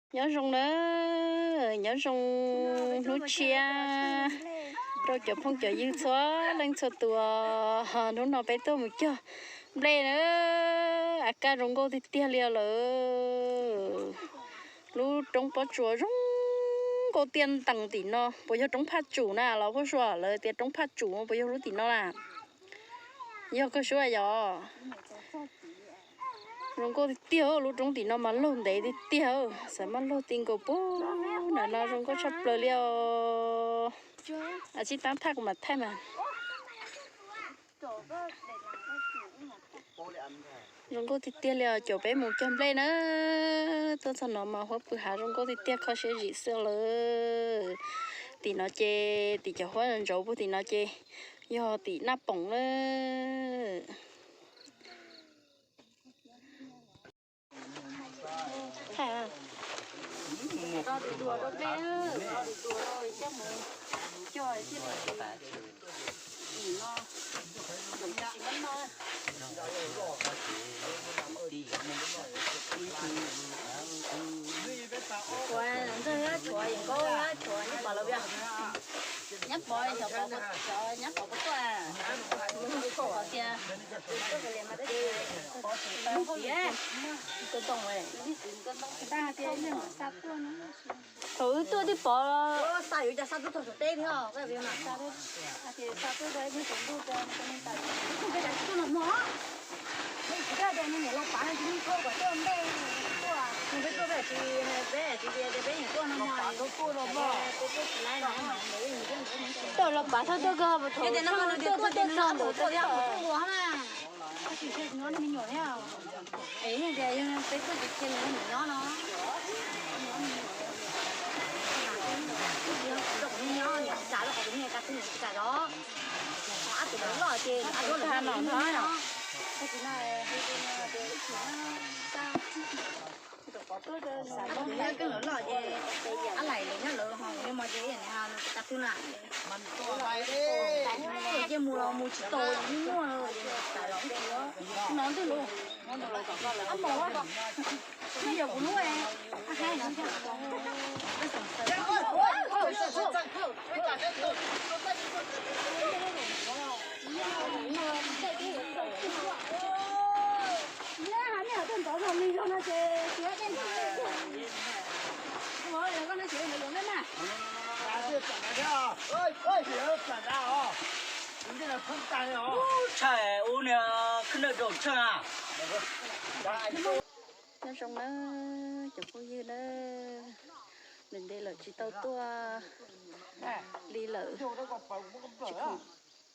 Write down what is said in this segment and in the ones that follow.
Nyob zoo na, nyob zoo hnub tshiab rau cov phooj cov ywg txhua leej txhua tus. Hnub no peb tuaj mus cog nplej na, a kaj zoo nkauj tiag tiag li lawm. Lub roob pob tsuas zoo nkauj tiaj ntees tim no, puas yog roob Phaj Tsum na los Phuaj Sua, lawv tias roob Phaj Tsum puas yog lub tim no na? Yog koj suab yog. Zoo nkauj tiag tiag, lub roob tim no mas laug ntev tiag tiag, xav mas laug ti nkaus puag nram no zoo nkauj tshaj plaws li os. Tsib tab thaj kuv mam thaij mas. Zoo nkauj tiag tiag li os, caum peb mus cog nplej na. Tuaj txog no mas huab pw hav zoo nkauj tiag tiag, kho siab zim xwb lawm. Tim no ces tim cov huab ntsaud puag tim no ces yog tim Naj Poom na. Ua ntxawg yuav tshuav, yim nkaub yuav tshuav, nyob pov lawm, nyob pov, xyov pov, xyov nyob pov puas tuaj, pov tias, pov tsis tau, pov tsis tau, thaum wb tuaj twb pov. Xa yuav cas xa tuaj txog saum teb thiab. Tawm los pav thawj tuaj kawg, thaum tuaj tuaj txog ntawd tuaj thiab. Es tias yog peb tuaj ces cia nws nyob no. Nyob nyob nyob tsis kam los qhov tus niag ka tij nws tsis kam los. Ob tug loj ces ob tug loj no. Xav nyob koj lawv loj ces ab laim lawv nyob lawv ho nws mas ces ib yam nws ka tij na. Ces mus los mus tsis tau, muaj no ntwg lus. Ab mos, nej yog kuv lub, Tshaj ub niag khwb nawj rau tshaj. Nyob zoo na cov phooj ywg na, ntev ntev lawm tsis tau tuaj li lawm, tsis khoom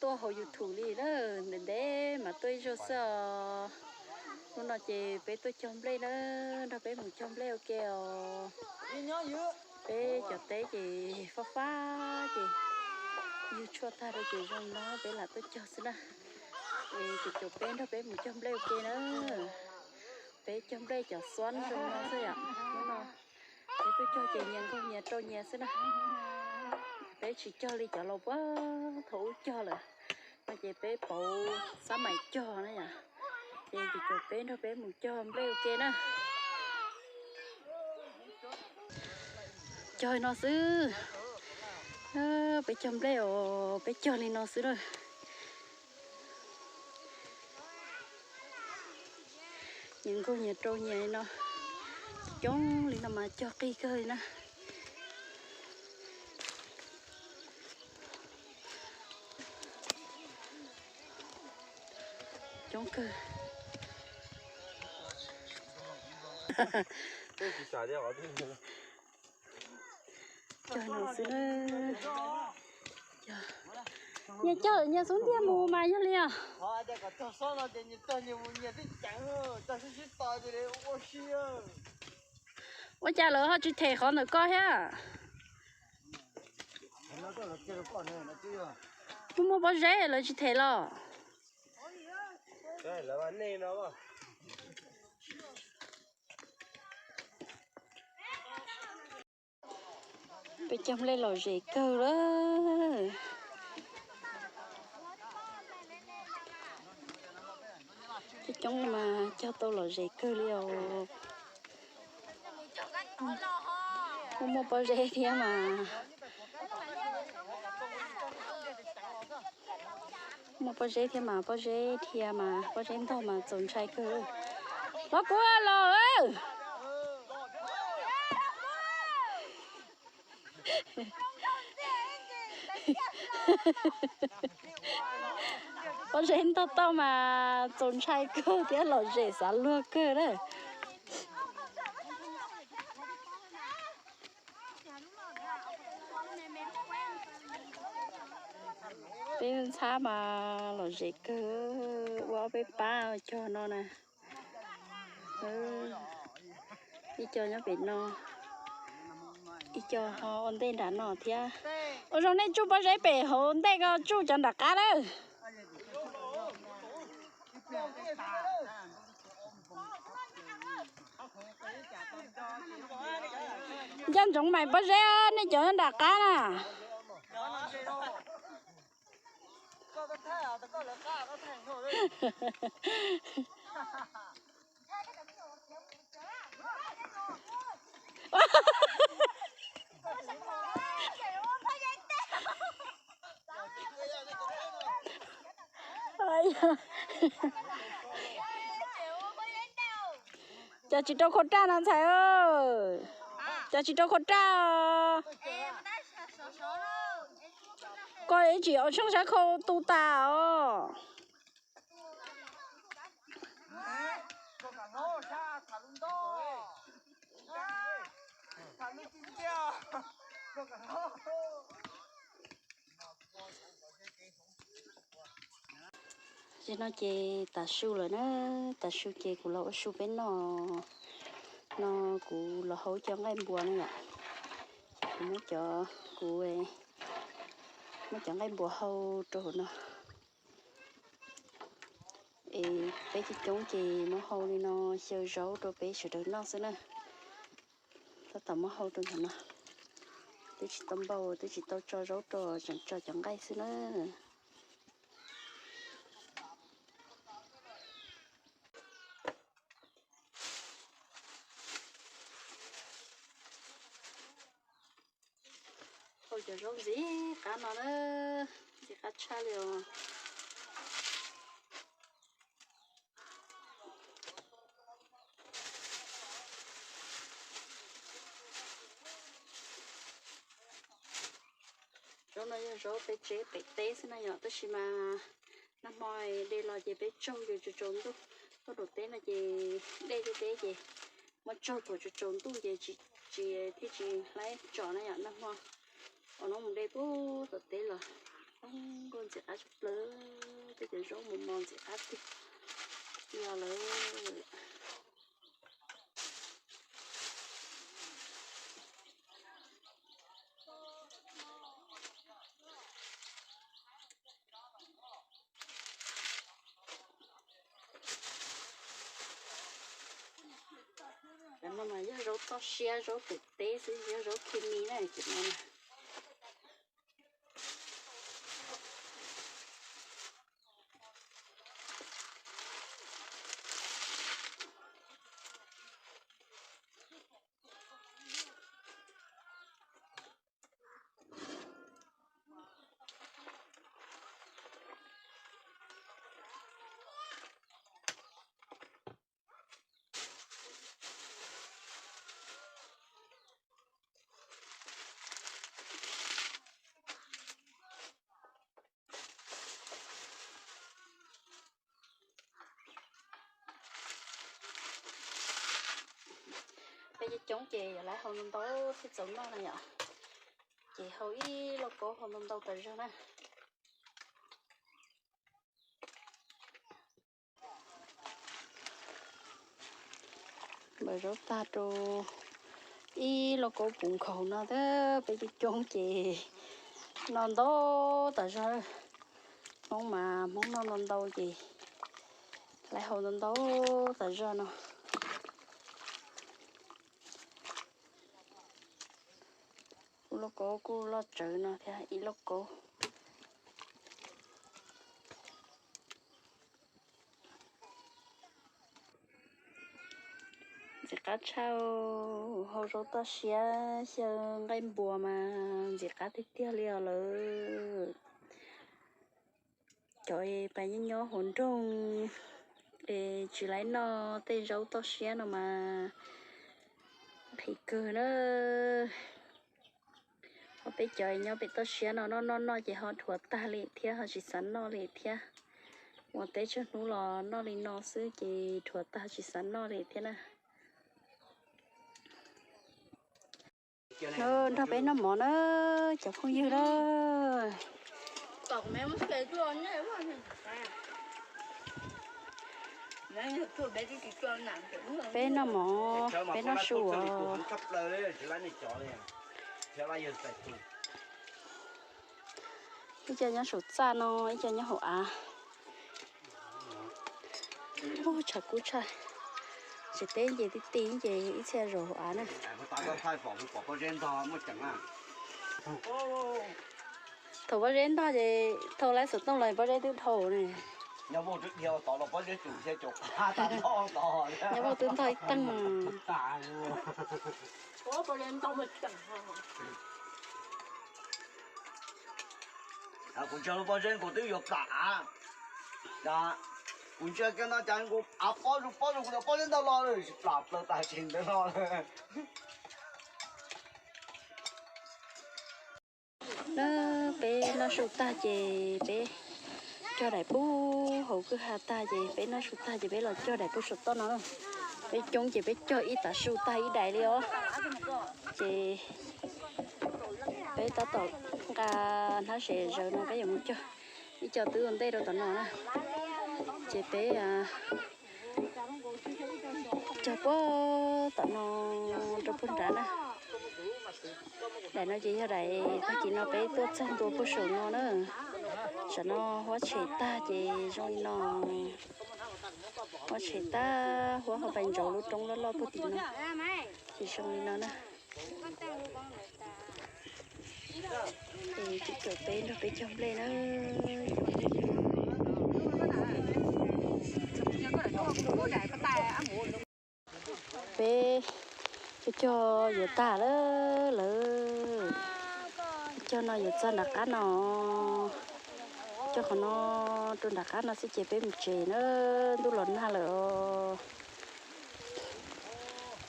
tuaj hauv YouTube li na, ntev ntev mas tuaj ib zaug xwb os. Hnub no ces peb tuaj cog nplej na, nrog peb mus cog nplej ua ke os. Peb cov teb ces fab fab ces ywg tshuaj tag rau ces zoo no peb lam tuaj cog xwb na. Es ces caum peb nrog peb mus cog nplej ua ke na. Peb cog nplej cov xuab zoo no xwb yom. Hnub no peb tuaj cog ces nyias nkaug nyias rau nyias xwb na. Peb tsis cog li cov laus puag thaum ub cog lawm. No ces peb pauv xab maim cog na yom. Ces ces caum peb nrog peb mus cog nplej ua ke na. Cog no xwb. Peb cog nplej os, peb cog li no xwb na. Nyias nkaug nyias rau nyias li no. Coob li no mas cog qig kawg li na. Coob kawg. Cog no xwb na. Nyias cog nyias xub ntiag mus mas yog li os. Ua cas lawv ho tsis them qhov ntawm koj thiab? Muaj muaj pob zeb lawv tsis them los? Peb cog nplej lom zem kawg lawm. Coob coob mas cog tau lom zem kawg li os. Kuj muaj pob zeb thiab mas. Muaj pob zeb thiab mas, pob zeb dhia mas, pob zeb ntog mas txaus ntshai kawg. Los kuv los. Pob zeb ntog toj mas txaus ntshai kawg thiab lom zem xav luag kawg na. Peb ntxhab mas lom zem kawg, ua ob peb pab cog no na. Ib co nyob pem no, ib co ho ua ntej nram no thiab. Ua zoo nej tsuj pob zeb pem hauv ntej ko, tsuj cov nram qab lawm. Nco ntsoov mais pob zeb, nej cov nyob nram qab na. Cov tsis rau khua raj no ntxhais, cov tsis rau khua raj. Koj tsis ua xyoob sab khau tu tas os. Tam no ces tav su lawm na, tav su ces kuv los ua su peb noj. No kuv los hau cov nqaij npua no yom. Kuv muab cov, kuv muab cov nqaij npua hau rau hauv no. Es peb coob coob ces muab hau li no xyaw zaub rau peb sawv daws noj xwb na. Tab tom muab hau rau ntawm no. Twb tsis tau npau, twb tsis tau tso zaub rau, tseem tso cov nqaij xwb na. Hau cov zaub ntxim qab no na, ntxim qab tshaj li os. Zaub no yog zaub pem tsev pem teb xwb na yom, tab sis mas nag hmo de los ces peb tsaug ces tsaus tsaus ntuj, tuaj rau teb no ces dej deb deb ces muab tsaug thaum tsaus tsaus ntuj ces tsis, thiaj tsis hlaib tsom na yom. Nag hmo ua no mus de puag tom teb los, nkauj ntxim qab tshaj plaws, tej cov zaub mos mos ntxim qab tiag tiag lawm. Cov no mas yog zaub toj siab zaub pem teb xwb, yog zaub khi mi na cov no. Peb coob coob ces yuav lawv hau ntau ntau thiaj txaus noj na yom. Ces hau ib lauj kaub hau ntau ntau tas zog na. Npam zaub tag rau ib lauj kaub puv nkhaus no thiab, peb coob coob ces noj ntau tas zog. Hmoob mas Hmoob noj ntau ntau ces lawv hau ntau ntau tas zog no. Kuv lauj kaub kuj loj tsawv no thiab ib lauj kaub. Ntxim qab tshaj. Hau zaub toj siab xyaw nqaij npua mas ntxim qab tiag tiag li os lawm. Cov pais nyob nyob hauv nroog es tsis laib noj tej zaub toj siab no mas nqhis kawg na. Ho peb cov nyob pem toj siab no noj noj noj ces ho dhuav tag li thiab ho tsis xav noj li thiab. Ua teb tsawg hnub los noj li no xwb ces dhuav tag tsis xav noj li thiab na. Nrog peb noj mov na, cov phooj ywg na. Peb noj mov, peb noj su os. Ib co nyob saum txaj no, ib co nyob hauv av. Ub, tshav kub tshaj. Tsev teb nce ti ti ces ib txhia zaum hauv av na. Thaum pob zeb ntog ces thaum lawv xov tooj los pob zeb twb dhau ne. Nyob vauj twb ntog ib teeg. Kuv ntsia lub pob zeb kuv twb yuav plam av. Kuv ntsia kiag no cas kuv av pob zus pob zus kuv cov pob zeb ntog los tsis plam plaws tas tsev ntawd los. Na, peb noj su tag ces peb cog daim pub hauv kwj ha tag ces peb noj su tag ces peb los cog daim pub saum toj no. Peb coob ces peb cog ib tav su tag ib daim li os. Ces peb tab tom nqa hnab sev zawv no peb yuav mus cog. Ib co twb ua ntej rau tom no na. Ces peb cog puag tom no rau puag nrad na. Daim no ces yog daim tag kis no peb tuaj txog ntua puag saum no na. Tsam no huab tshem tag ces zoo li no. Huab tshem tag huab ho pais ntsaum lub roob loj loj puag tim no. Ces zoo li no na. Es cov peb nrog peb cog nplej na. Peb cog cog yuav tag lawm lawm. Cog no yuav txog nram qab no. Cog qhov no rau nram qab no xwb ces peb mus tsev na, ntuj los nag lawm os.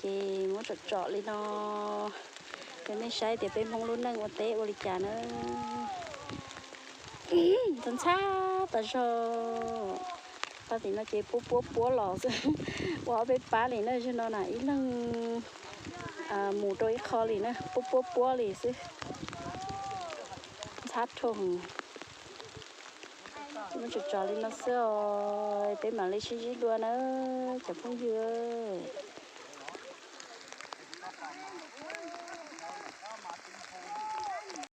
Ces muab tsom tsom li no, peb nej saib tias peb Hmoob lub neej ua teb ua li cas na. Ntxhab ntxhab tas zog. Pab tim no ces puab puab puab los xwb. Ua ob peb pab li na, zaum no na ib leeg mus rau ib qho li na, puab puab puab li xwb. Ntxhab dhau. Muab tsom tsom li no xwb os, peb mam li sib ntsib dua na cov phooj ywg.